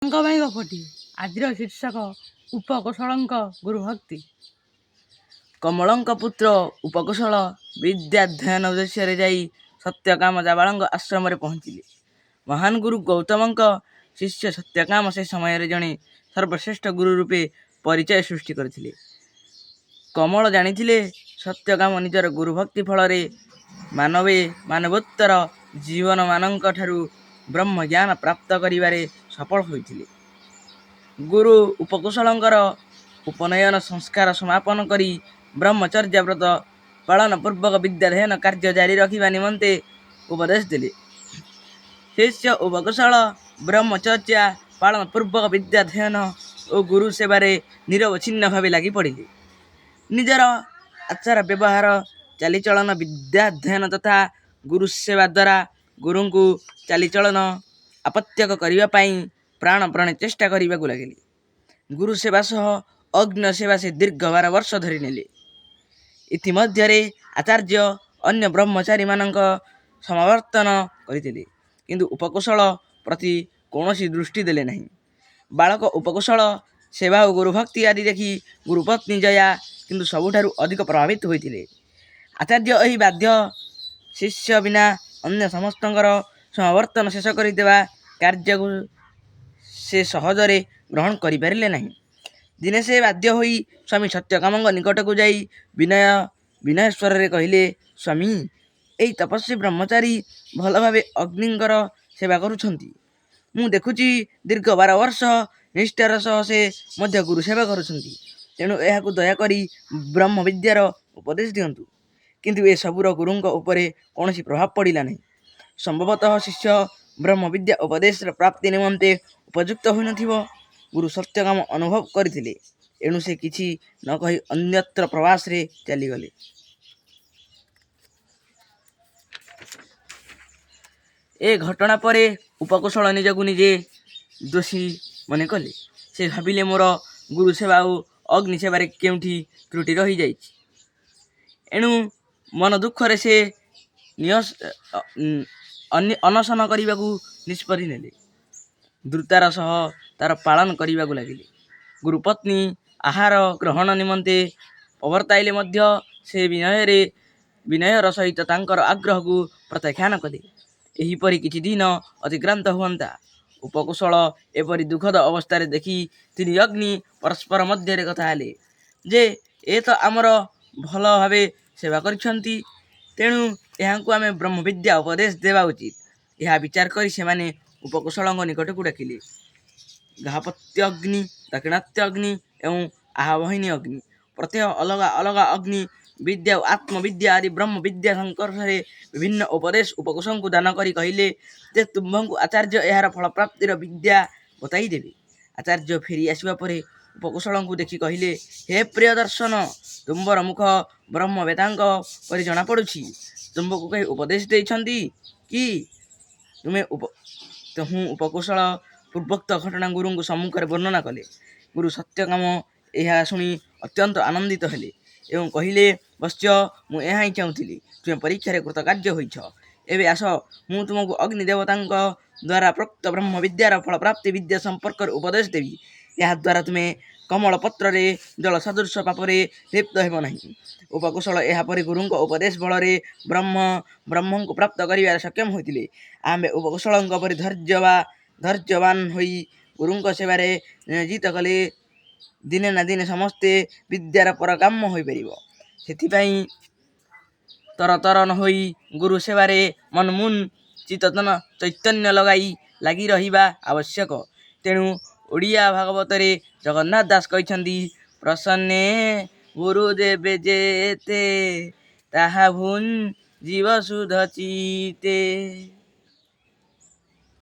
ଙ୍କ ପାଇଁ ଗପଟି। ଆଜିର ଶୀର୍ଷକ ଉପକୋଶଳଙ୍କ ଗୁରୁଭକ୍ତି। କମଳଙ୍କ ପୁତ୍ର ଉପକୋଶଳ ବିଦ୍ୟାଧ୍ୟୟନ ଉଦ୍ଦେଶ୍ୟରେ ଯାଇ ସତ୍ୟକାମ ଜାବାଳଙ୍କ ଆଶ୍ରମରେ ପହଞ୍ଚିଲେ। ମହାନ ଗୁରୁ ଗୌତମଙ୍କ ଶିଷ୍ୟ ସତ୍ୟକାମ ସେ ସମୟରେ ଜଣେ ସର୍ବଶ୍ରେଷ୍ଠ ଗୁରୁ ରୂପେ ପରିଚୟ ସୃଷ୍ଟି କରିଥିଲେ। କମଳ ଜାଣିଥିଲେ, ସତ୍ୟକାମ ନିଜର ଗୁରୁଭକ୍ତି ଫଳରେ ମାନବେ ମାନବୋତ୍ତର ଜୀବମାନଙ୍କଠାରୁ ବ୍ରହ୍ମଜ୍ଞାନ ପ୍ରାପ୍ତ କରିବାରେ ସଫଳ ହୋଇଥିଲେ। ଗୁରୁ ଉପକୋଶଳଙ୍କର ଉପନୟନ ସଂସ୍କାର ସମାପନ କରି ବ୍ରହ୍ମଚର୍ଯ୍ୟ ବ୍ରତ ପାଳନ ପୂର୍ବକ ବିଦ୍ୟାଧ୍ୟୟନ କାର୍ଯ୍ୟ ଜାରି ରଖିବା ନିମନ୍ତେ ଉପଦେଶ ଦେଲେ। ଶିଷ୍ୟ ଉପକୋଶଳ ବ୍ରହ୍ମଚର୍ଯ୍ୟା ପାଳନ ପୂର୍ବକ ବିଦ୍ୟାଧ୍ୟୟନ ଓ ଗୁରୁ ସେବାରେ ନିରବଚ୍ଛିନ୍ନ ଭାବେ ଲାଗିପଡ଼ିଲେ। ନିଜର ଆଚାର ବ୍ୟବହାର, ଚାଲିଚଳନ, ବିଦ୍ୟାଧ୍ୟୟନ ତଥା ଗୁରୁସେବା ଦ୍ୱାରା ଗୁରୁଙ୍କୁ ଚାଲିଚଳନ ଆପତ୍ୟକ କରିବା ପାଇଁ ପ୍ରାଣପଣେ ଚେଷ୍ଟା କରିବାକୁ ଲାଗିଲେ। ଗୁରୁସେବା ସହ ଅଗ୍ନିସେବା ସେ ଦୀର୍ଘ 12 ବର୍ଷ ଧରି ନେଲେ। ଇତିମଧ୍ୟରେ ଆଚାର୍ଯ୍ୟ ଅନ୍ୟ ବ୍ରହ୍ମଚାରୀମାନଙ୍କ ସମାବର୍ତ୍ତନ କରିଦେଲେ, କିନ୍ତୁ ଉପକୋଶଳ ପ୍ରତି କୌଣସି ଦୃଷ୍ଟି ଦେଲେ ନାହିଁ। ବାଳକ ଉପକୋଶଳ ସେବା ଓ ଗୁରୁଭକ୍ତି ଆଦି ଦେଖି ଗୁରୁପତ୍ନୀ ଜୟା କିନ୍ତୁ ସବୁଠାରୁ ଅଧିକ ପ୍ରଭାବିତ ହୋଇଥିଲେ। ଆଚାର୍ଯ୍ୟ ଏହି ବାଧ୍ୟ ଶିଷ୍ୟ ବିନା ଅନ୍ୟ ସମସ୍ତଙ୍କର ସମାବର୍ତ୍ତନ ଶେଷ କରିଦେବା କାର୍ଯ୍ୟକୁ ସେ ସହଜରେ ଗ୍ରହଣ କରିପାରିଲେ ନାହିଁ। ଦିନେ ସେ ବାଧ୍ୟ ହୋଇ ସ୍ୱାମୀ ସତ୍ୟକାମଙ୍କ ନିକଟକୁ ଯାଇ ବିନୟ ସ୍ୱରରେ କହିଲେ, ସ୍ୱାମୀ, ଏହି ତପସ୍ୱୀ ବ୍ରହ୍ମଚାରୀ ଭଲଭାବେ ଅଗ୍ନିଙ୍କର ସେବା କରୁଛନ୍ତି। ମୁଁ ଦେଖୁଛି ଦୀର୍ଘ 12 ବର୍ଷ ନିଷ୍ଠାର ସହ ସେ ମଧ୍ୟ ଗୁରୁସେବା କରୁଛନ୍ତି। ତେଣୁ ଏହାକୁ ଦୟାକରି ବ୍ରହ୍ମବିଦ୍ୟାର ଉପଦେଶ ଦିଅନ୍ତୁ। କିନ୍ତୁ ଏସବୁର ଗୁରୁଙ୍କ ଉପରେ କୌଣସି ପ୍ରଭାବ ପଡ଼ିଲା ନାହିଁ। ସମ୍ଭବତଃ ଶିଷ୍ୟ ବ୍ରହ୍ମବିଦ୍ୟା ଉପଦେଶର ପ୍ରାପ୍ତି ନିମନ୍ତେ ଉପଯୁକ୍ତ ହୋଇନଥିବ, ଗୁରୁ ସତ୍ୟକାମ ଅନୁଭବ କରିଥିଲେ। ଏଣୁ ସେ କିଛି ନ କହି ଅନ୍ୟତ୍ର ପ୍ରବାସରେ ଚାଲିଗଲେ। ଏ ଘଟଣା ପରେ ଉପକୋଶଳ ନିଜକୁ ନିଜେ ଦୋଷୀ ମନେ କଲେ। ସେ ଭାବିଲେ, ମୋର ଗୁରୁସେବା ଓ ଅଗ୍ନିସେବାରେ କେଉଁଠି ତ୍ରୁଟି ରହିଯାଇଛି। ଏଣୁ ମନ ଦୁଃଖରେ ସେ ଅନଶନ କରିବାକୁ ନିଷ୍ପତ୍ତି ନେଲେ। ଦ୍ରୁତାର ସହ ତାର ପାଳନ କରିବାକୁ ଲାଗିଲେ। ଗୁରୁପତ୍ନୀ ଆହାର ଗ୍ରହଣ ନିମନ୍ତେ ପ୍ରବର୍ତ୍ତାଇଲେ ମଧ୍ୟ ସେ ବିନୟର ସହିତ ତାଙ୍କର ଆଗ୍ରହକୁ ପ୍ରତ୍ୟାଖ୍ୟାନ କଲେ। ଏହିପରି କିଛି ଦିନ ଅତିକ୍ରାନ୍ତ ହୁଅନ୍ତା, ଉପକୋଶଳ ଏପରି ଦୁଃଖଦ ଅବସ୍ଥାରେ ଦେଖି ତିନି ଅଗ୍ନି ପରସ୍ପର ମଧ୍ୟରେ କଥା ହେଲେ ଯେ, ଏ ତ ଆମର ଭଲ ଭାବେ ସେବା କରିଛନ୍ତି, ତେଣୁ ଏହାଙ୍କୁ ଆମେ ବ୍ରହ୍ମବିଦ୍ୟା ଉପଦେଶ ଦେବା ଉଚିତ। ଏହା ବିଚାର କରି ସେମାନେ ଉପକୋଶଳଙ୍କ ନିକଟକୁ ଡାକିଲେ ଗାର୍ହପତ୍ୟ ଅଗ୍ନି, ଦାକ୍ଷିଣାତ୍ୟ ଅଗ୍ନି ଏବଂ ଆହବନୀୟ ଅଗ୍ନି। ପ୍ରତ୍ୟହ ଅଲଗା ଅଲଗା ଅଗ୍ନି ବିଦ୍ୟା ଓ ଆତ୍ମବିଦ୍ୟା ଆଦି ବ୍ରହ୍ମବିଦ୍ୟା ସଂପର୍କରେ ବିଭିନ୍ନ ଉପଦେଶ ଉପକୋଶଳଙ୍କୁ ଦାନ କରି କହିଲେ ଯେ, ତୁମ୍ଭଙ୍କୁ ଆଚାର୍ଯ୍ୟ ଏହାର ଫଳପ୍ରାପ୍ତିର ବିଦ୍ୟା ବତାଇ ଦେବେ। ଆଚାର୍ଯ୍ୟ ଫେରି ଆସିବା ପରେ ଉପକୋଶଳଙ୍କୁ ଦେଖି କହିଲେ, ହେ ପ୍ରିୟ ଦର୍ଶନ, ତୁମ୍ଭର ମୁଖ ବ୍ରହ୍ମବେତ୍ତାଙ୍କ ପରି ଜଣାପଡ଼ୁଛି। ତୁମ୍ଭକୁ କେହି ଉପଦେଶ ଦେଇଛନ୍ତି କି? ତୁମେ ତହୁଁ ଉପକୋଶଳ ପୂର୍ବୋକ୍ତ ଘଟଣା ଗୁରୁଙ୍କ ସମ୍ମୁଖରେ ବର୍ଣ୍ଣନା କଲେ। ଗୁରୁ ସତ୍ୟକାମ ଏହା ଶୁଣି ଅତ୍ୟନ୍ତ ଆନନ୍ଦିତ ହେଲେ ଏବଂ କହିଲେ, ବତ୍ସ, ମୁଁ ଏହା ହିଁ ଚାହୁଁଥିଲି। ତୁମେ ପରୀକ୍ଷାରେ କୃତକାର୍ଯ୍ୟ ହୋଇଛ। ଏବେ ଆସ, ମୁଁ ତୁମକୁ ଅଗ୍ନି ଦେବତାଙ୍କ ଦ୍ୱାରା ପ୍ରୋକ୍ତ ବ୍ରହ୍ମବିଦ୍ୟାର ଫଳପ୍ରାପ୍ତି ବିଦ୍ୟା ସମ୍ପର୍କରେ ଉପଦେଶ ଦେବି। ଏହାଦ୍ୱାରା ତୁମେ କମଳପତ୍ରରେ ଜଳ ସଦୃଶ ପାପରେ ଲିପ୍ତ ହେବ ନାହିଁ। ଉପକୋଶଳ ଏହାପରେ ଗୁରୁଙ୍କ ଉପଦେଶ ବଳରେ ବ୍ରହ୍ମଙ୍କୁ ପ୍ରାପ୍ତ କରିବାରେ ସକ୍ଷମ ହୋଇଥିଲେ। ଆମ୍ଭେ ଉପକୋଶଳଙ୍କ ପରି ଧୈର୍ଯ୍ୟବାନ ହୋଇ ଗୁରୁଙ୍କ ସେବାରେ ନିୟୋଜିତ କଲେ ଦିନେ ନା ଦିନେ ସମସ୍ତେ ବିଦ୍ୟାର ପରକାମ୍ୟ ହୋଇପାରିବ। ସେଥିପାଇଁ ତରତର ନ ହୋଇ ଗୁରୁ ସେବାରେ ମନମୁନ ଚୈତନ୍ୟ ଲଗାଇ ଲାଗି ରହିବା ଆବଶ୍ୟକ। ତେଣୁ ଓଡ଼ିଆ ଭାଗବତରେ ଜଗନ୍ନାଥ ଦାସ କହିଛନ୍ତି, ପ୍ରସନ୍ନେ ଗୁରୁଦେବେ ଯେତେ, ତାହା ଭୁଞ୍ଜିବ ସୁଧ ଚିତ୍ତେ।